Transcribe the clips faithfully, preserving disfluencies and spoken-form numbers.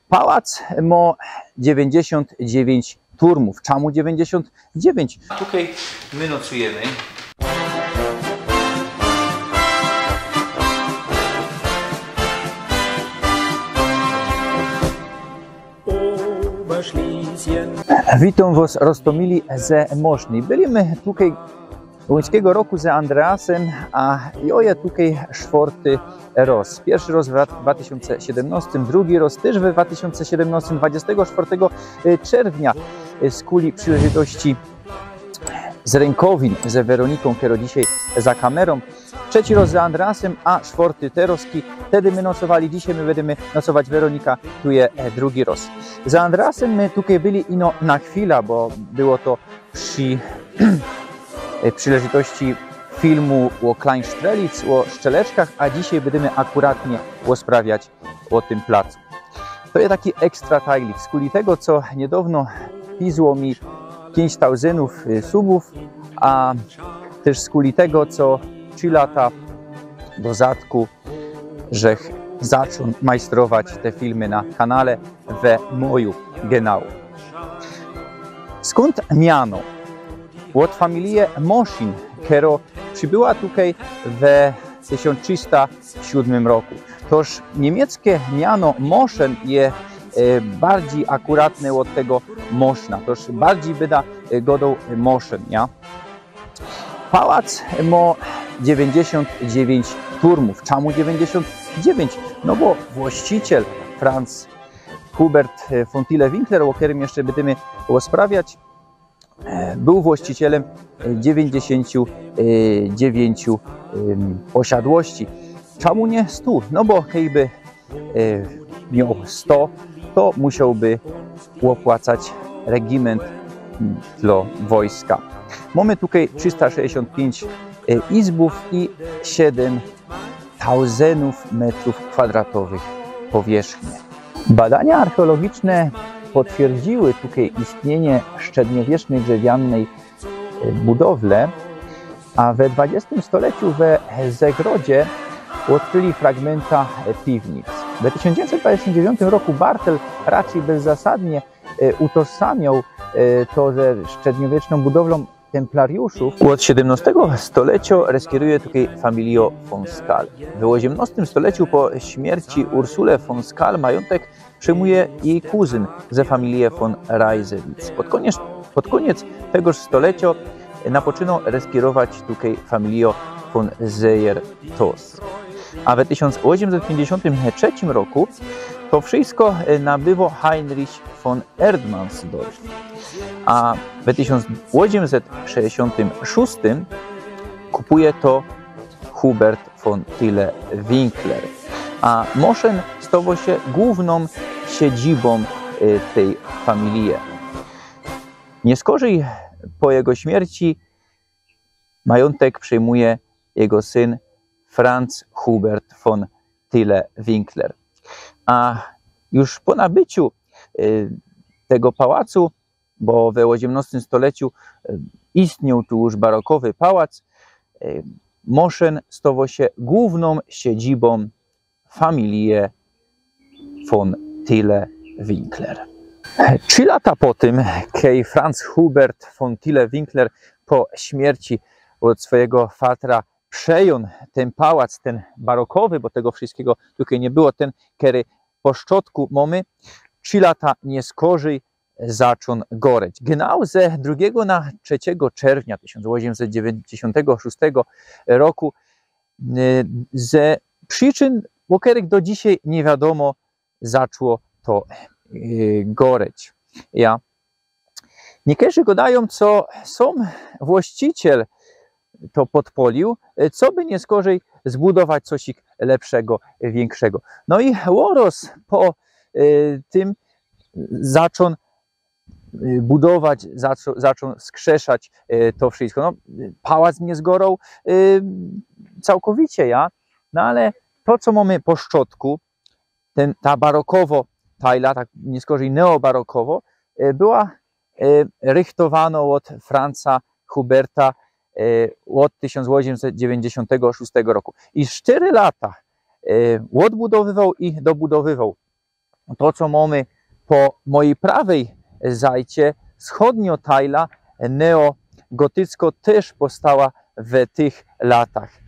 Pałac mo dziewiyńćdziesiōnt dziewiyńć turmōw. Czamu dziewiyńćdziesiōnt dziewiyńć? A tukej my nocujymy. Witōm wos, roztōmili, ze Moszyn. Byli my tukej łońskigo roku ze Andreasym, a jo je tukej sztwŏrty roz. Piyrszy roz w dwa tysiōnce siedymnŏstym, drugi roz tyż we dwa tysiōnce siedymnŏstym, dwudziestego sztwŏrtego czerwnia, e, skuli przileżytości z rynkowin ze Weronikōm, kero dzisiej za kamerōm. Trzeci roz z Andreasym, a sztwŏrty teroski. Tedy my nocowali, dzisiej my bydymy nocować, Weronika, tu je, e, drugi roz. Z Andreasym my tukej byli ino na chwila, bo było to przi, e, przileżytości filmu ô Kleinstrelitz, ô Szczeleczkach, a dzisiej bydymy akuratnie rozprawiać ô tym placu. To je taki ekstra tajlik, skuli tego, co niydŏwno pizło mi piyńć tauzyndōw, y, subōw, a tyż skuli tego, co trzi lata do zadku żech zaczōn majstrować te filmy na kanale we moju genału. Skōnd miano? Ôd familije Moszyn, kero przibyła tukej we tysiōnc trzista siōdmym roku. Toż niymieckie miano Moszyn je, e, bardzij akuratne ôd tego Moszna. Toż bardzij byda, e, gŏdoł Moszyn, ja? Pałac mo dziewiyńćdziesiōnt dziewiyńć turmōw. Czamu dziewiyńćdziesiōnt dziewiyńć? No bo włŏściciel Franz Hubert, e, von Tilly-Winkler, ô kerym jeszcze bydymy rozprawiać, e, bōł włŏścicielym, e, dziewiyńćdziesiōntu, e, dziewiyńciu, em, posiadłości. Czamu niy stu? No bo kejby, e, mioł sto, to musiołby ôpłacać regiment, mm, dlo wojska. Mōmy tukej trzista sześćdziesiōnt piyńć, e, izbōw i siedym tauzyndōw metrōw kwadratowych powierzchnie. Badania archeologiczne potwierdziły tukej istniynie średniowiecznyj drzewianyj, e, budowle, a we dwudziestym stoleciu we Zegrodzie ôdkryli fragmynta, e, piwnic. We tysiōnc dziewiyńćset dwudziestym dziewiōntym roku Barthel raczyj bezzasadnie, e, utożsamioł, e, to ze średniowiecznōm budowlōm templariuszōw. Ôd siedymnŏstego stolecio reskieruje tukej familijo von Skal. We ôziymnŏstym stoleciu po śmierci Ursule von Skal majōntek przejmuje jij kuzyn ze familije von Reisewicz. Pod kōniec, pod kōniec tegoż stolecio napoczynŏ reskierować tukej familijo von Seyer-Tost. A we tysiōnc ôziymset piyńćdziesiōntym trzecim roku to wszysko, e, nabywŏ Heinrich von Erdmannsdorf. A we tysiōnc ôziymset sześćdziesiōntym szōstym kupuje to Hubert von Tilly-Winkler. A Moszyn stŏwŏ sie głōwnōm siedzibōm, e, tyj familije. Niyskorzij po jego śmierci majōntek przejmuje jego syn Franz Hubert von Tilly-Winkler. A już po nabyciu, e, tego pałacu, bo we ôziymnŏstym stoleciu, e, istniył tu już barokowy pałac, e, Moszyn stŏwŏ sie głōwnōm siedzibōm familije von Tilly-Winkler. Trzi lata po tym, kej Franz Hubert von Tilly-Winkler po śmierci ôd swojigo fatra przejōn tyn pałac, tyn barokowy, bo tego wszyskigo tukej niy było, tyn, kery po szczotku mōmy, trzi lata niyskorzij zaczōn goreć. Genau ze drugigo na trzecigo czerwnia tysiōnc ôziymset dziewiyńćdziesiōntego szōstego roku, e, ze przyczyn, ô kerych do dzisiej niy wiadōmo, zaczło to, e, goreć. Ja. Niykerzy godajōm, co sōm właściciel to podpolił, e, co by niyskorzij zbudować coś lepszego, e, wiynkszego. No i ôroz po, e, tym zaczōn, e, budować, zaczōn, zaczōn skrzeszać, e, to wszysko. No, pałac niy zgorōł, e, cołkowicie, ja. No ale to, co mōmy po szczotku, tyn, ta barokowo tajla, tak niyskorzij neobarokowo, e, była, e, rychtowanŏ ôd Franza Huberta, e, ôd tysiōnc ôziymset dziewiyńćdziesiōntego szōstego roku. I sztyry lata, e, ôdbudowywoł i dobudowywoł to, co mōmy po mojij prawyj zajcie, schodnio tajla neogotycko tyż powstała w tych latach.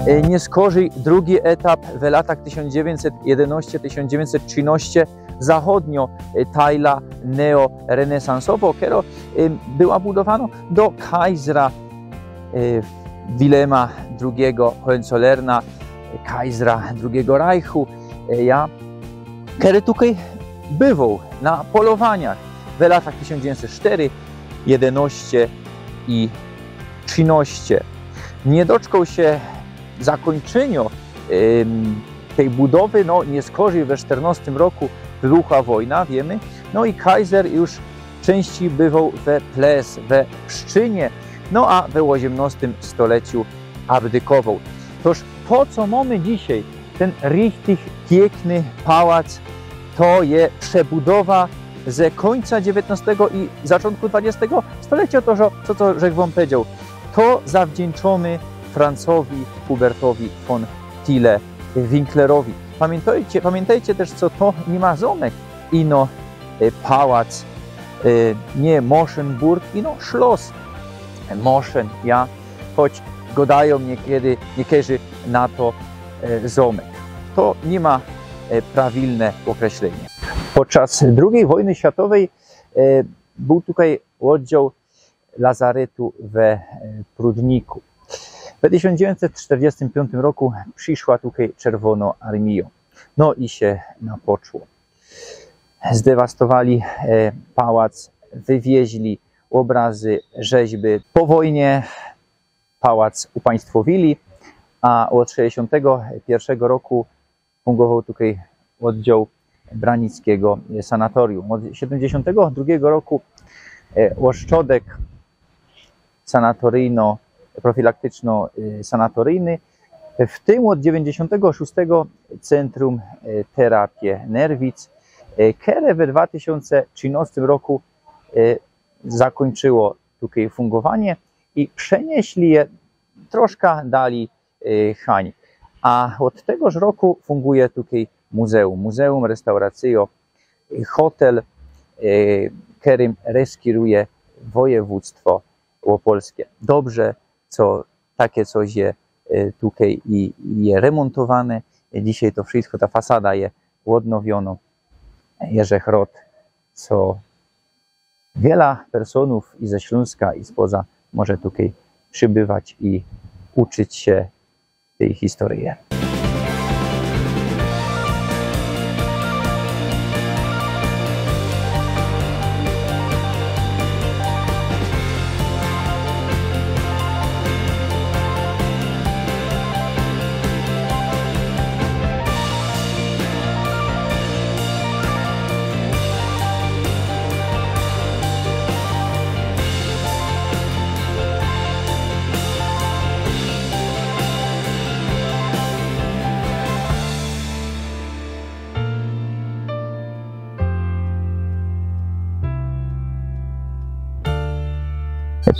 E, niy skorzij drugi etap w latach tysiōnc dziewiyńćset jedynŏście, tysiōnc dziewiyńćset trzynŏście zachodnio, e, tajla neorenesansowo, kero, e, była budowano do kajzra, e, Wilema drugigo Hohenzollerna, e, kajzra drugigo Reichu, e, ja, kery tukej bywoł na polowaniach w latach tysiōnc dziewiyńćset sztery, jedynŏście i trzynŏście. Niy doczkoł sie zakōńczyniŏ, ym, tyj budowy, no, niy skorzij we sztyrnŏstym roku wybuchła wojna, wiymy, no i kajzer już czynścij bywoł we Ples, we Pszczynie, no a we ôziymnŏstym stoleciu abdykowoł. Toż to, co mōmy dzisiej, tyn richtig piykny pałac, to je przebudowa ze kōńca dziewiyntŏstego i zaczōntku dwadziestego stoleciŏ, to, że, to, co żech wōm powiedzioł, to zawdziynczōmy Francowi Hubertowi von Tille-Winklerowi. Pamiyntejcie, pamiyntejcie tyż, co to niy ma zōmek, ino, e, pałac, e, niy Moschenburg, ino Schloss Moschen, ja, choć godajōm niykery, niykerzy na to, e, zōmek. To niy ma, e, prawilne ôkreślynie. Podczas drugij wojny światowej, e, bōł tukej ôddział lazaretu we, e, Prudniku. We tysiōnc dziewiyńćset sztyrdziestym piōntym roku prziszła tukej Czerwōnŏ Armijŏ. No i sie napoczło. Zdewastowali, e, pałac, wywieźli ôbrazy, rzeźby. Po wojnie pałac upaństwowili, a ôd sześćdziesiōntego piyrszego roku fungowoł tukej ôddział Branickigo Sanatorium. Ôd siedymdziesiōntego drugigo roku, e, ôszczodek sanatoryjno-, profilaktyczno, e, sanatoryjny, w tym ôd dziewiyńćdziesiōntego szōstego Centrum, e, Terapie Nerwic, e, kere we dwa tysiōnce trzynŏstym roku, e, zakōńczyło tukej fungowanie i przeniyśli je troszka dalij, e, hań. A ôd tegoż roku funguje tukej muzeum. Muzeum, restauracyjŏ, e, hotel, e, kerym reskiruje wojewōdztwo ôpolske. Dobrze, co take coś je, e, tukej i, i je remōntowane. E, dzisiej to wszysko, ta fasada je ôdnowionŏ. Jerzech rŏd, co wiela personōw i ze Ślōnska, i spoza może tukej przibywać i uczyć sie tyj historyje.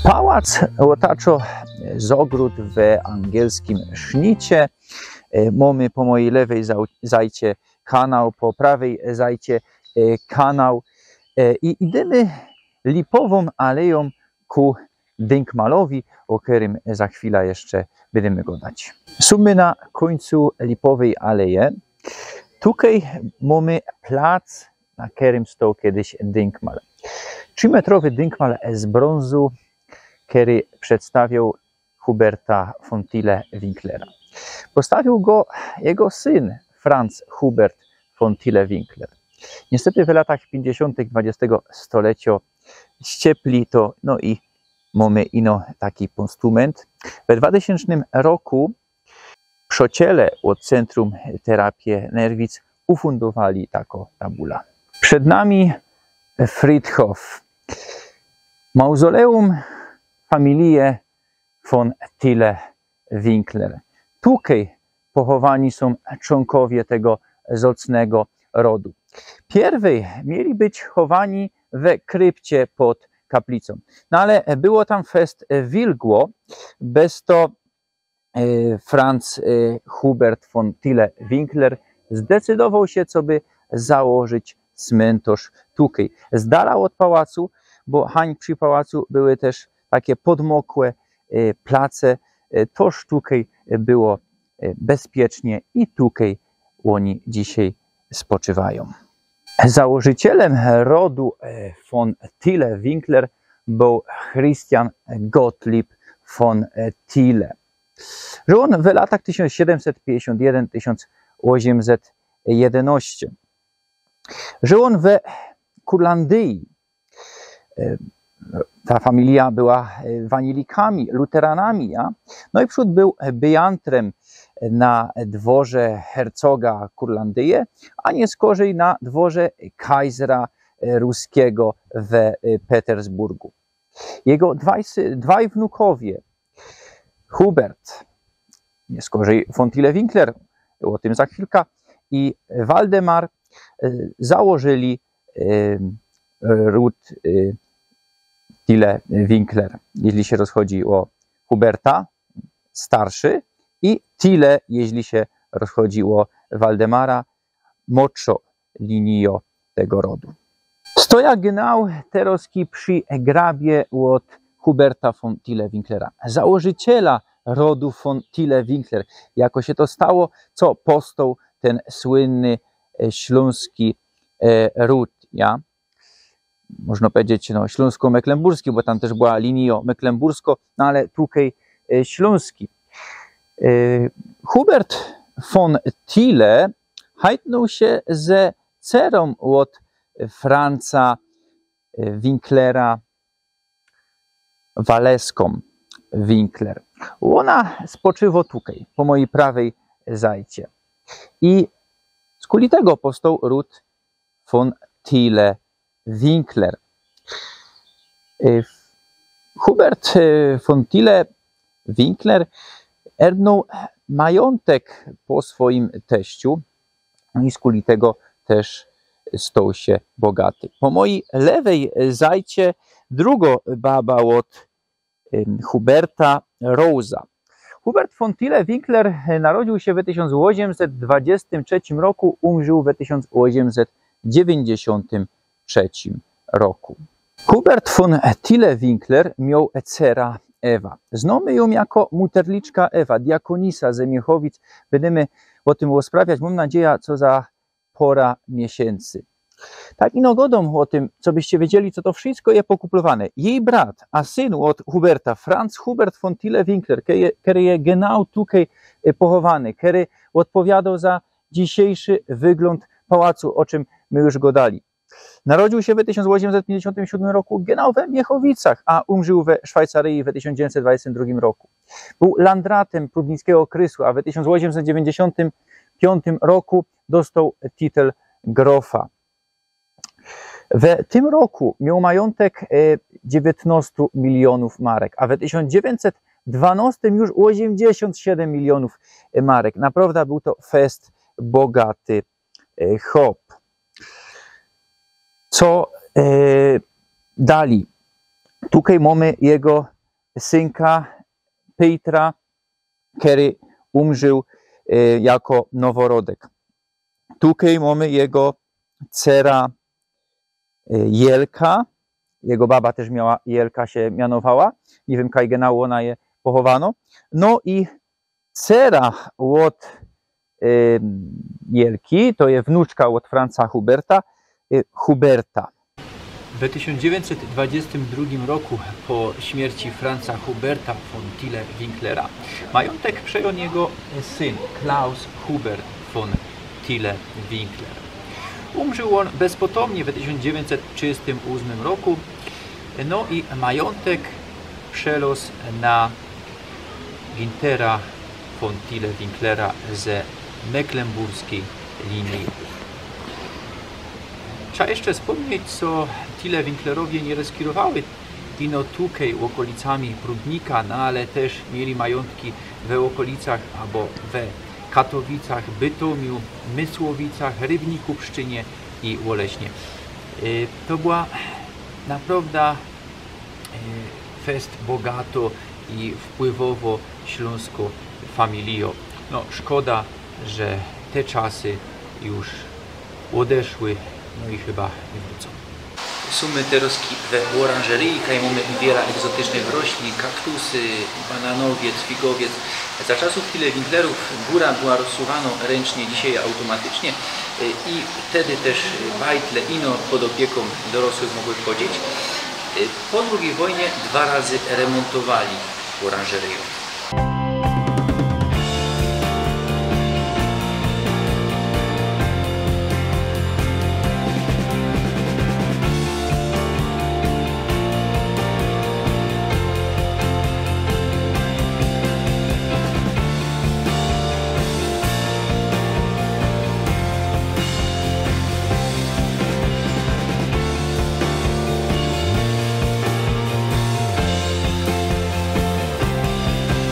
Pałac ôtaczŏ zŏgród we angielskim sznicie. E, mōmy po mojij lewyj zał-, zajcie kanał, po prawyj zajcie, e, kanał. E, i idymy Lipowōm alejōm ku Dynkmalowi, ô kerym za chwila jeszcze bydymy godać. Sōmy na kōńcu Lipowyj Aleje. Tukej mōmy plac, na kerym stoł kedyś dynkmal. Trzimetrowy dynkmal z brōnzu, kery przedstawioł Huberta von Tille-Winklera. Postawiōł go jego syn, Franz Hubert von Tille-Winkler. Niestety w latach piyńćdziesiōntych dwadziestego stoleciŏ ściepli to, no i mōmy ino taki postument. We dwatysiōncznym roku przociele ôd Centrum Terapie Nerwic ufundowali tako tabula. Przed nami Friedhof, mauzoleum familije von Tille-Winkler. Tukej pochowani sōm czōnkowie tego zocnego rodu. Piyrwyj mieli być chowani we krypcie pod kaplicōm. No ale było tam fest wilgło, bez to e, Franz, e, Hubert von Tille-Winkler zdecydowoł sie, coby założyć smyntŏrz tukej, z dala ôd pałacu, bo hań przi pałacu były tyż take podmokłe, e, place. E, toż tukej było, e, bezpiecznie i tukej ôni dzisiej spoczywajōm. Założycielym rodu, e, von Tille-Winkler bōł Christian Gottlieb von, e, Tille. Żył ôn w latach tysiōnc siedymset piyńćdziesiōnt jedyn, tysiōnc ôziymset jedynŏście. Żył ôn we Kurlandyji. E, ta familija była, e, wanilikami, luteranami, ja? No i przōd bōł byjantrym na dworze hercoga Kurlandyje, a niyskorzij na dworze kajzra, e, ruskigo we, e, Petersburgu. Jego dwaj sy-, dwaj wnukowie, Hubert, niyskorzij von Tille-Winkler, ô tym za chwilka, i Waldemar, e, założyli, e, ród, e, Tille-Winkler, jeźli sie rozchodzi ô Huberta, starszy, i Tille, jeźli sie rozchodzi ô Waldemara, młodszŏ linijŏ tego rodu. Stojã genau terŏzki przi grabie ôd Huberta von Tille-Winklera, założyciela rodu von Tille-Winkler, jako sie to stało, co powstoł tyn słynny, e, ślōnski, e, ród, ja? Można pedzieć, no, ślōnsko-mecklenburski, bo tam tyż była linijŏ mecklenburskŏ, no ale tukej, e, ślōnski. E, Hubert von Tille hajtnōł sie ze cerą ôd Franca, e, Winklera, Waleskōm Winkler. Ôna spoczywŏ tukej, po mojij prawyj zajcie. I skuli tego powstoł ród von Tille-Winkler. E, Hubert, e, von Tille-Winkler erbnōł majōntek po swojim teściu i skuli tego tyż stoł sie bogaty. Po mojij lewyj zajcie drugŏ baba ôd em, Huberta Rosa. Hubert von Tille-Winkler, e, narodziōł sie we tysiōnc ôziymset dwadziestym trzecim roku, umrził we tysiōnc ôziymset dziewiyńćdziesiōntym trzecim roku. Hubert von Tille-Winkler mioł cera Ewa. Znōmy jã jako muterliczka Ewa, diakōnisa ze Miechowic. Bydymy ô tym rozprawiać, mōm nadzieja, co za pora miesiyncy. Tak ino godōm ô tym, cobyście wiedzieli, co to wszysko je pokuplowane. Jij brat, a syn ôd Huberta, Franz Hubert von Tille-Winkler, ke-, kery je genau tukej, e, pochowany, kery ôdpowiadŏ za dzisiyjszy wyglōnd pałacu, ô czym my już godali. Narodziōł sie we tysiōnc ôziymset piyńćdziesiōntym siōdmym roku genau we Miechowicach, a umrził we Szwajcaryji we tysiōnc dziewiyńćset dwadzieścia drugim roku. Bōł landratym prudnickigo krysu, a we tysiōnc ôziymset dziewiyńćdziesiōntym piōntym roku dostoł titel grofa. We tym roku mioł majōntek, e, dziewiytnŏstu milionōw marek, a we tysiōnc dziewiyńćset dwanŏstym już ôziymdziesiōnt siedym milionōw marek. Naprŏwdã bōł to fest bogaty, e, chop. Co, e, dali? Tukej mōmy jego synka Pejtra, kery umrził, e, jako noworodek. Tukej mōmy jego cera, e, Jelka. Jego baba tyż miała Jelka, sie mianowała. Niy wiym, kaj genau ôna je pochowanŏ. No i cera ôd, e, Jelki, to je wnuczka ôd Franca Huberta, e, Huberta. We tysiōnc dziewiyńćset dwadziestym drugim roku, po śmierci Franca Huberta von Tille-Winklera, majōntek przejął jego syn Klaus Hubert von Tille-Winkler. Umrził ôn bezpotomnie we tysiōnc dziewiyńćset trzydziestym ôsmym roku, no i majōntek przelŏz na Güntera von Tille-Winklera ze mecklenburskij linije. Trzeba jeszcze wspōmnieć, co Tille-Winklerowie niy ryskirowały ino tukej ôkolicami Prudnika, no ale tyż mieli majątki we ôkolicach abo we Katowicach, Bytomiu, Mysłowicach, Rybniku, Pszczynie i Ôlesznie. Y, to była naprŏwda, y, fest bogato i wpływowo ślōnsko familijo. No, szkoda, że te czasy już ôdeszły, no i chyba niy wrōcōm. Sōm my teroz we ôranżeryji, kaj mōmy wiela egzotycznych roślin, kaktusy, bananowiec, figowiec. Za czasōw Tille-Winklerōw gōra była rozsuwanŏ ryncznie, dzisiej autōmatycznie, y, i wtedy tyż, y, bajtle ino pod ôpiekōm dorosłych mogły chodzić. Y, po drugij wojnie dwa razy remōntowali ôranżeryjõ.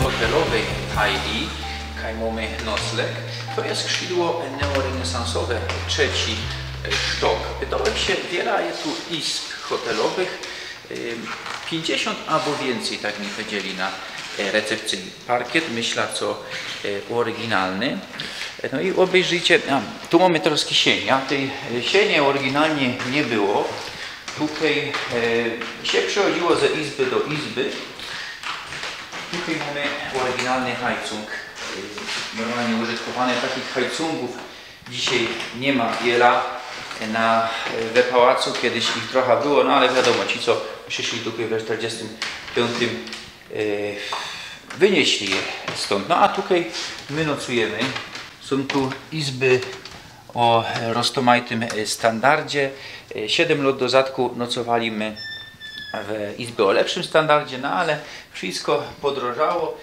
Hotelowej tajli, kaj mōmy nocleg, to je skrzidło neorenesansowe, trzeci, e, sztok. Pytałech sie, wiela je tu izb hotelowych. Ym, piyńćdziesiōnt abo wiyncyj, tak mi powiedzieli na, e, recepcyjnym. Parkiet, myśla, co, e, ôryginalny. E, no i ôbejrzyjcie, a, tu mōmy teroz sień, a tyj, e, sienie ôryginalnie niy było. Tukej, e, sie przechodziło ze izby do izby. Tukej mōmy ôryginalny hajcung, e, normalnie użytkowany. Takich hajcungōw dzisiej niy ma wiela na, e, we pałacu. Kejsik ich trocha było, no ale wiadōmo, ci, co prziyszli tukej we sztyrdziestym piōntym, e, wynieśli je stōnd. No a tukej my nocujymy. Sōm tu izby ô, e, roztōmajtym, e, standardzie. E, siedym lŏt do zadku nocowali my w izbie ô lepszym standardzie, no ale wszysko podrożało.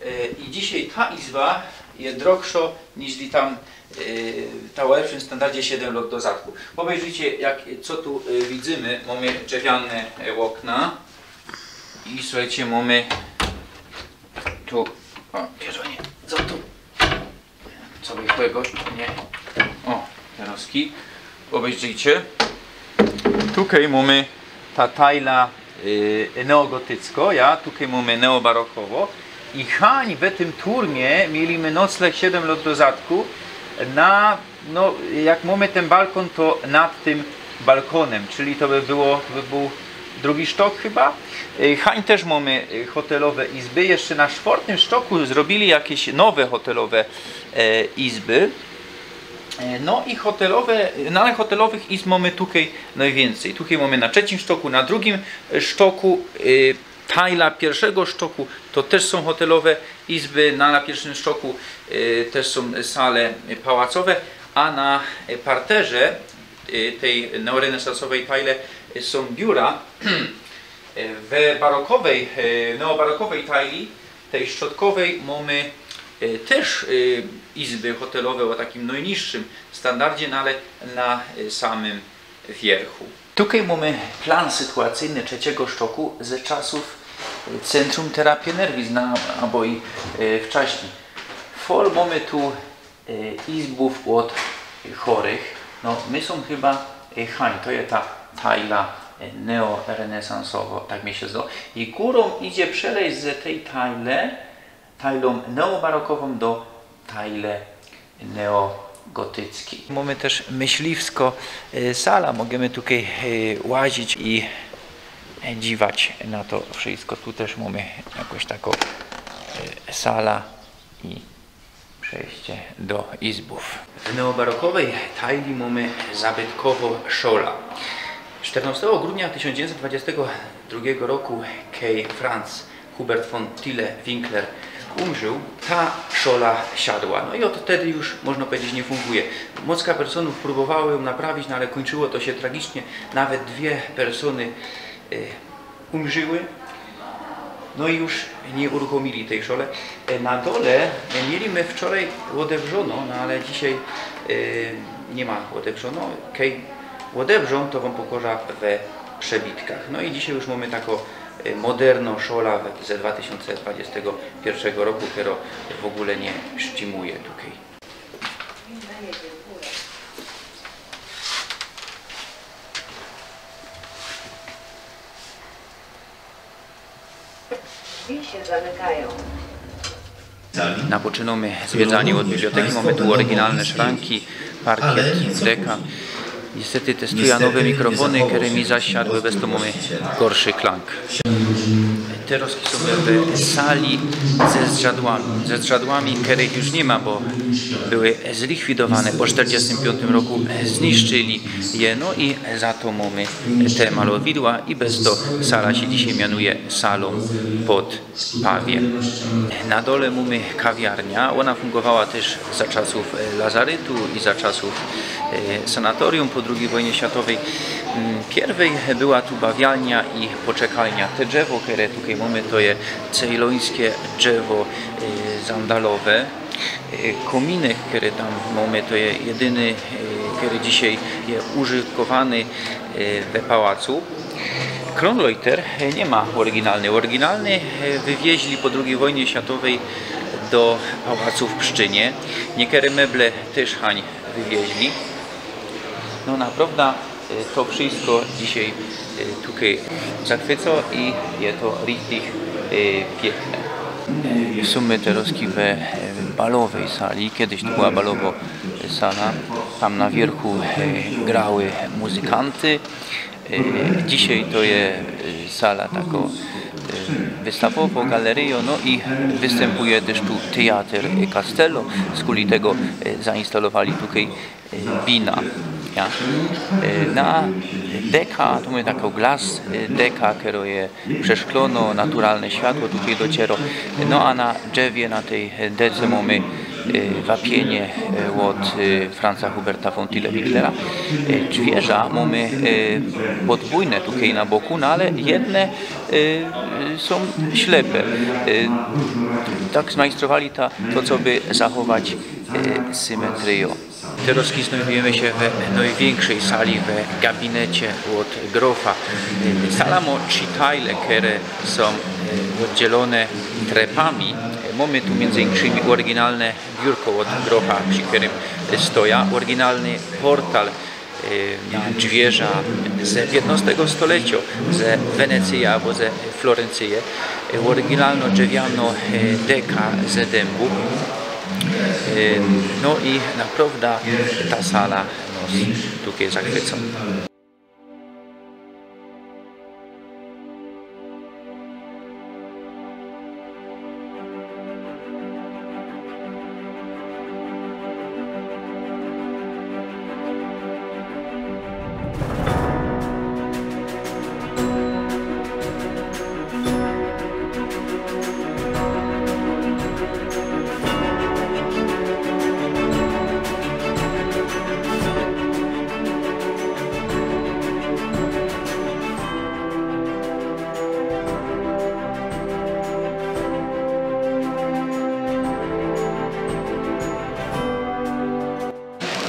E, i dzisiej ta izba je drogszo niźli tam, e, ta ô lepszym standardzie siedym lŏt do zadku. Ôbejrzyjcie, jak, co tu, e, widzymy. Mōmy drzewiane, e, ôkna. I suchejcie, mōmy tu, ô, pierōnie, co tu? Co by tego, nie? Ô, terozki. Ôbejrzyjcie. Tukej mōmy ta tajla, y, neogotycko, ja, tukej mōmy neobarokowo. I hań we tym turnie mieli my nocleg siedym lŏt do zadku na, no, jak mōmy tyn balkōn, to nad tym balkōnym, czyli to by było, to by bōł drugi sztok chyba. Y, hań tyż mōmy, y, hotelowe izby. Jeszcze na sztwŏrtym sztoku zrobiyli jakeś nowe hotelowe, e, izby. E, no i hotelowe, no ale hotelowych izb mōmy tukej nojwiyncyj. Tukej mōmy na trzecim sztoku, na drugim sztoku, y, tajla piyrszego sztoku, to tyż sōm hotelowe izby, na, na piyrszym sztoku, y, tyż sōm sale pałacowe, a na, y, parterze, y, tyj neorenesansowej tajle, y, sōm biura. Y, we barokowej, y, neobarokowej tajli, tyj sztodkowej, mōmy, y, tyż, y, izby hotelowe ô takim nojniższym standardzie, no ale na, y, samym wiyrchu. Tukej mōmy plan sytuacyjny trzecigo sztoku ze czasōw, y, Centrum Terapie Nerwis, no, abo i, y, wczaśnij. Fol mōmy tu, y, izbōw ôd chorych. No, my sōm chyba, y, hań, to je ta tajla, y, neorenesansowo, tak mi sie zdo. I gōrōm idzie przelezć ze tyj tajle, tajlōm neobarokowōm do tajle neogotyckiej. Mōmy tyż myśliwsko, y, sala, możymy tukej, y, łazić i, y, dziwać na to wszysko. Tu tyż mōmy jakoś takõ, y, sala i przejście do izbōw. W neobarokowej tajli mōmy zabytkowõ szolã. Sztyrnŏstego grudnia tysiōnc dziewiyńćset dwudziestego drugiego roku, kej Franz Hubert von Tille-Winkler umrził, ta szola siadła. No i ôd wtedy już, można powiedzieć, niy funguje. Mocka personōw prōbowało jã naprawić, no ale kōńczyło to sie tragicznie. Nawet dwie persōny, y, umrziły. No i już niy uruchōmiyli tyj szole. E, na dole, e, mieli my wczoraj ôdebrzono, no ale dzisiej, e, niy ma ôdebrzono. Kej ôdebrzono, to wōm pokŏża we przebitkach. No i dzisiej już mōmy tako, e, moderno szola we, ze dwa tysiōnce dwudziestego piyrszego roku, kero w ôgōle niy sztimuje tukej. Drzwi się zamykają. Napoczynōmy zwiedzanie ôd biblioteki. Mōmy tu ôryginalne szranki, parkiet, deka. Niestety te struja nowe mikrofōny, kere mi zasiadły, bez to mōmy gorszy klang. Teroz sōm we sali ze zdrzadłami. Ze zdrzadłami, kerych już niy ma, bo były zlikwidowane po sztyrdziestym piōntym roku, zniszczyli je, no i za to mōmy te malowidła i bez to sala sie dzisiej mianuje salōm pod pawiem. Na dole mōmy kawiarnia. Ôna fungowała tyż za czasōw, e, lazarytu i za czasōw, e, sanatorium po drugij wojnie światowej. Mm, piyrwyj była tu bawialnia i poczekalnia. Te drzewo, kere tukej mōmy, to je cejlońske drzewo, e, sandalowe. E, kōminek, kery tam mōmy, to je jedyny, e, kery dzisiej je użytkowany, e, we pałacu. Kronleuchter, e, niy ma ôryginalny. Ôryginalny, e, wywieźli po drugij wojnie światowej do pałacu w Pszczynie. Niekere meble tyż hań wywieźli. No naprŏwda, e, to wszysko dzisiej, e, tukej zachwyco i je to richtig, e, piykne. Sōm my teroz we, e, balowej sali. Kejś to była balowo sala. Tam na wiyrchu, e, grały muzykanty. E, dzisiej to je, e, sala tako, e, wystawowo, galeryjo, no i wystympuje tyż tu teater Castello. Skuli tego, e, zainstalowali tukej, e, bina. Ja. E, na deka, tu mōmy tako glas, e, deka, kero je przeszklono, naturalne światło tukej dociero. No a na drzewie, na tyj dece mōmy, e, wapiynie, e, ôd, e, Franza Huberta von Tillenwinklera. E, dźwiyrzŏ mōmy, e, podwōjne tukej na boku, no ale jedne, e, sōm ślepe. E, tak zmajstrowali ta, to, coby zachować, e, symetryjõ. Teroz znajdujymy sie we nojwiynkszy sali, we gabinecie ôd grofa. Sala mŏ trzi tajle, kere sōm, e, ôddzielōne trepami. Mōmy tu miyndzy inkszymi ôryginalne biurko ôd grofa, przi kerym stoja, ôryginalny portal, e, na dźwiyrzach ze piętnostego stoleciŏ, ze Wenecyje abo ze Florencyje, e, ôryginalnŏ drzewianŏ, e, deka ze dymbu. E, no i naprŏwda ta sala, no, tukej zachwycŏ.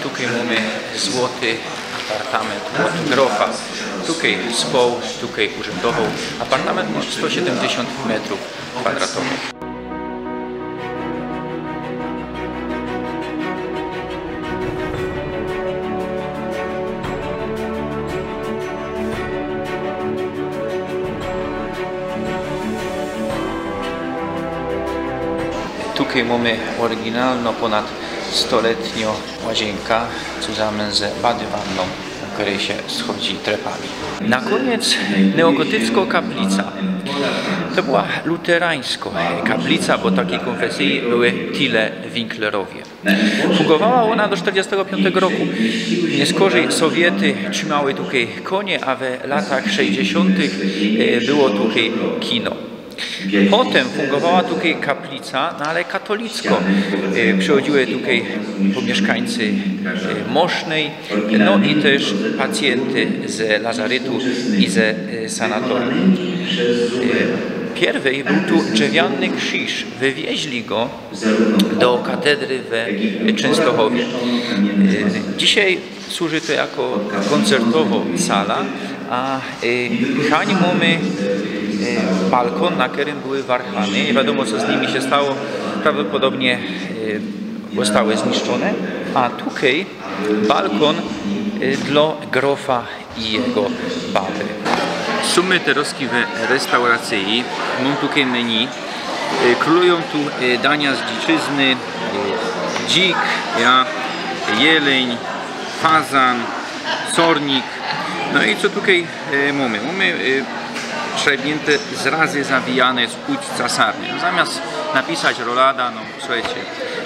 Tukej mōmy złoty apartament ôd grofa. Tukej społ, tukej urzyndowoł. Apartament mŏ sto siedymdziesiōnt metrōw kwadratowych. Tukej mōmy ôryginalnŏ, pōnad stoletniŏ łaziynka, cuzamyn ze badywannōm, po kerej sie schodzi trepami. Na kōniec neogotyckŏ kaplica. To była luterańskŏ kaplica, bo takij kōnfesyje były Tillewinklerowie. Fungowała ôna do sztyrdziestego piōntego roku. Niyskorzij Sowiety trzimały tukej kōnie, a we latach sześćdziesiōntych, e, było tukej kino. Potym fungowała tukej kaplica, no ale katolickŏ. E, przichodziły tukej pōmiyszkańcy, e, Mosznyj, no i tyż pacjynty ze lazarytu i ze, e, sanatoryjōm. E, Pierwej bōł tu drzewiany krziż. Wywieźli go do katedry we Czynstochowie. E, dzisiej służy to jako koncertowŏ sala, a, e, hań mōmy, e, balkōn, na kerym były warchany. Niy wiadōmo, co z nimi sie stało. Prawdopodobnie, e, zostały zniszczōne. A tukej balkōn, e, dlŏ grofa i jego baby. Sōmy terŏzki we restauracyji. Mōm tukej menu. E, krōlujōm tu, e, dania z dziczyzny. E, dzik, ja, jeleń, fazan, sornik. No i co tukej, e, mōmy? Mōmy, e, trzepniynte zrazy zawijane z płuc casarny. No, zamiast napisać rolada, no, słuchejcie.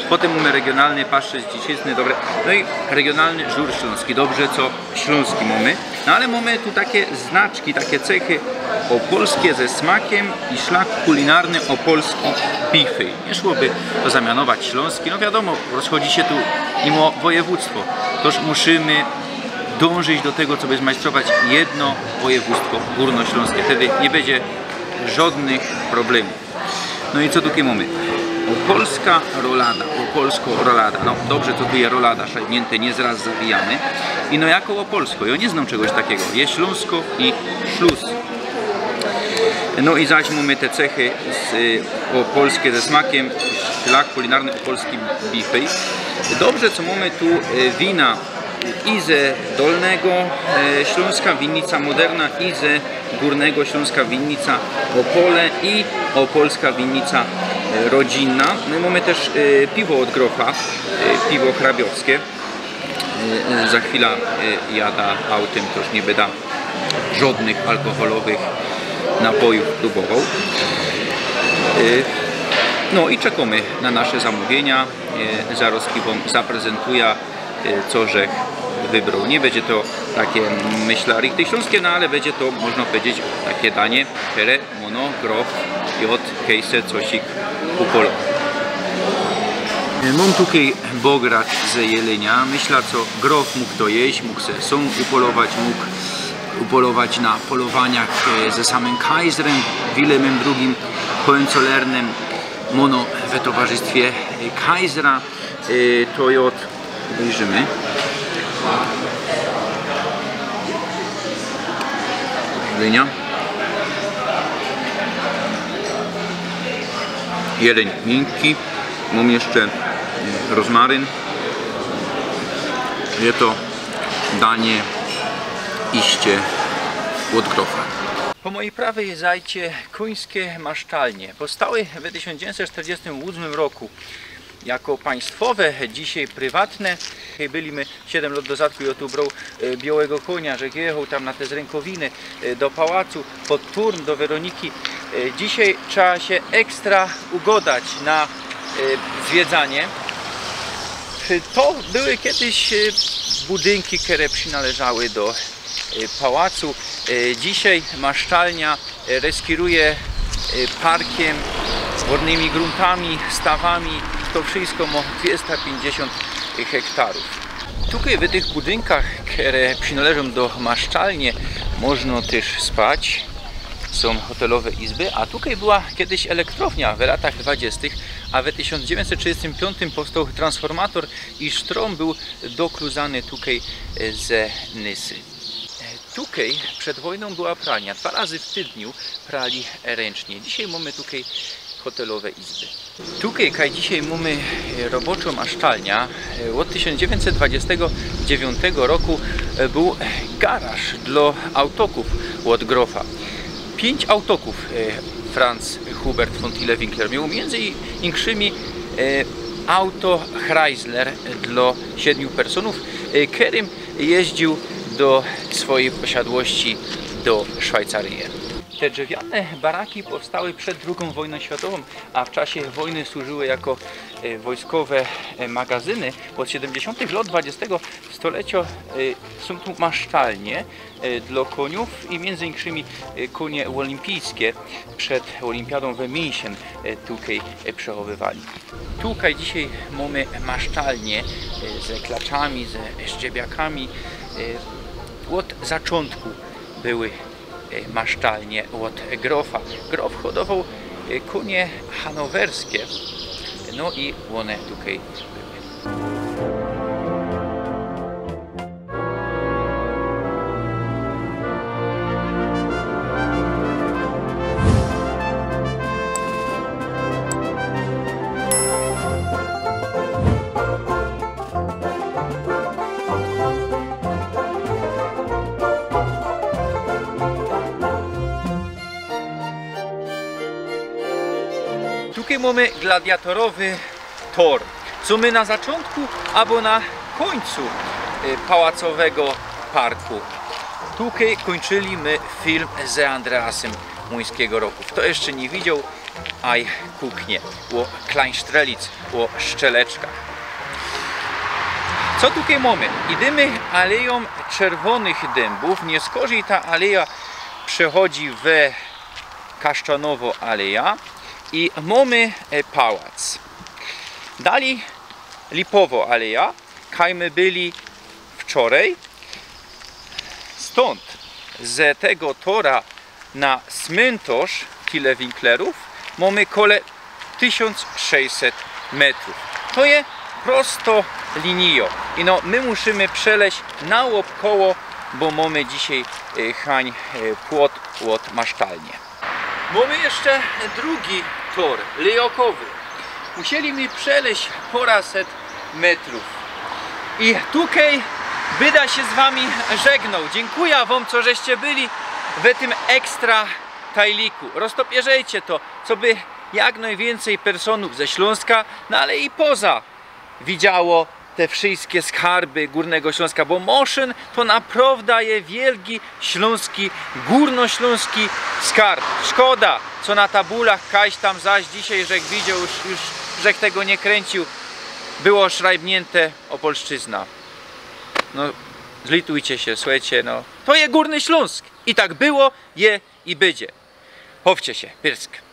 Potym mōmy regionalny pasztet z dziczyzny, dobre. No i regionalny żur ślōnski, dobrze, co ślōnski mōmy. No ale mōmy tu take znaczki, take cechy: opolskie ze smakiem i szlak kulinarny opolski bifej. Niy szłoby to zamianować ślōnski. No wiadōmo, rozchodzi sie tu niymo wojewōdztwo. Toż musimy dōnżyć do tego, coby zmajstrować jedno wojewōdztwo gōrnoślōnskie. Wtedy niy bydzie żodnych problemōw. No i co tukej mōmy? Opolska rolada, opolskŏ rolada. No dobrze, co tu je rolada, szajbniynte, niy zraz zawijane. I no jako opolskŏ, jŏ niy znōm czegoś takigo. Je ślōnskŏ i szlus. No i zaś mōmy te cechy z, y, opolskie ze smakiem, szlak kulinarny opolski bifej. Dobrze, co mōmy tu, y, wina i ze Dolnego, e, Ślōnska, winnica Moderna, i ze Górnego Ślōnska, winnica Opole i opolska winnica, e, rodzinna. No i mōmy tyż, e, piwo ôd Grofa, e, piwo hrabiowskie. E, e, za chwila, e, jada autym, toż niy byda żodnych alkoholowych napojōw prōbowoł. E, no i czekōmy na nasze zamōwienia. E, zarŏz wōm zaprezentuja, e, co żech wybroł. Niy bydzie to take, myśla, richtig ślōnskie, no ale bydzie to, można pedzieć, take danie, kere mōno Grof jŏd kejse cosik upolować. E, mōm tukej bogracz ze jelenia. Myśla, co Grof mōg to jeść, mōg se sōm upolować, mōg upolować na polowaniach, e, ze samym Kajzrym, Wilemym drugim Hohenzollernnym, mōno we towarzystwie, e, Kajzra. E, to jŏd, ôbejrzymy. Jelenia. Jeleń miynki. Mōm jeszcze, mm, rozmaryn. Je to danie iście ôd Grofa. Po mojej prawej zajdzie Kuńskie Maszczalnie. Powstałe we tysiōnc dziewiyńćset sztyrdziestym ôsmym roku jako państwowe, dzisiej prywatne. Byli my siedym lŏt do zadku i ôto brōł, e, biołego konia, że jechoł tam na te Zrynkowiny, e, do pałacu, pod turn, do Weroniki. E, dzisiej trzeba sie ekstra ugodać na, e, zwiedzanie. E, to były kiedyś, e, budynki, kere przinŏleżały do, e, pałacu. E, dzisiej Maszczalnia e, reskiruje, e, parkiym, wodnymi gruntami, stawami. To wszysko mo dwiesta piyńćdziesiōnt hektarōw. Tukej w tych budynkach, kere przinŏleżōm do Maszczalnie, można tyż spać. Sōm hotelowe izby, a tukej była kiedyś elektrownia w latach dwudziestych, a w tysiōnc dziewiyńćset trzidziestym piōntym powstoł transformator i sztrōm bōł dokluzany tukej, e, ze Nysy. Tukej przed wojnōm była pralnia. Dwa razy w tydniu prali ryncznie. Dzisiej mōmy tukej hotelowe izby. Tukej, kaj dzisiej mōmy, e, roboczōm maszczalnia, e, ôd tysiōnc dziewiyńćset dwudziestego dziewiątego roku, e, bōł garaż dlŏ autokōw ôd Grofa. Piyńć autokōw, e, Franz Hubert von Tille-Winkler mioł, miyndzy inkszymi, e, auto Chrysler dlŏ siedmiu personōw, e, kerym jeździōł do swojij posiadłości do Szwajcaryje. Te drzewiane baraki powstały przed drugōm wojnōm światowōm, a w czasie wojny służyły jako, e, wojskowe, e, magazyny. Ôd siedymdziesiōntych lŏt dwudziestego stoleciŏ, e, sōm tu maszczalnie, e, dlŏ kōniōw i miyndzy inkszymi, e, kōnie ôlimpijskie przed ôlimpiadōm we München, e, tukej, e, przechowywali. Tukej dzisiej mōmy maszczalnie, e, ze klaczami, ze szczebiakami. E, ôd zaczōntku były e, masztalnie ôd grofa. Grof hodowoł, e, kunie hanowerskie, no i ône tukej były. Tukej mōmy gladiatorowy tor. Sōm my na zaczōntku abo na kōńcu, e, pałacowego parku. Tukej kōńczyli my film z Andreasym Młyńskigo Rokōw. Fto jeszcze niy widzioł, aj kuknie, ô Kleinstrelitz, ô Szczeleczkach. Co tukej mōmy? Idymy alejōm czerwōnych dymbōw, niyskorzij ta aleja przechodzi we Kasztanowŏ Aleja i mōmy, e, pałac. Dalij Lipowŏ Aleja, kaj my byli wczorej. Stōnd, ze tego tora na smyntŏrz Tillewinklerōw, mōmy kole tysiōnc sześćset metrōw. To je prosto linijŏ. I no, my musimy przeleźć naôbkoło, bo mōmy dzisiej, e, hań, e, płot ôd masztalnie. Mōmy jeszcze drugi tor, lejŏkowy. Musieli my przeleźć pŏraset metrōw. I tukej byda sie z wami żegnał. Dziynkuja wōm, co żeście byli we tym ekstra tajliku. Roztopierzejcie to, coby jak nojwiyncyj personōw ze Ślōnska, no ale i poza, widziało te wszyjske skarby Gōrnego Ślōnska, bo Moszyn to naprŏwda je wielki ślōnski, gōrnoślōnski skarb. Szkoda, co na tabulach kajś tam zaś dzisiej, żech widzioł, już, już żech tego niy kryńciōł, było szrajbniynte Ôpolszczyzna. No, zlitujcie sie, słuchejcie, no. To je Gōrny Ślōnsk. I tak było, je i bydzie. Chowcie sie, pyrsk.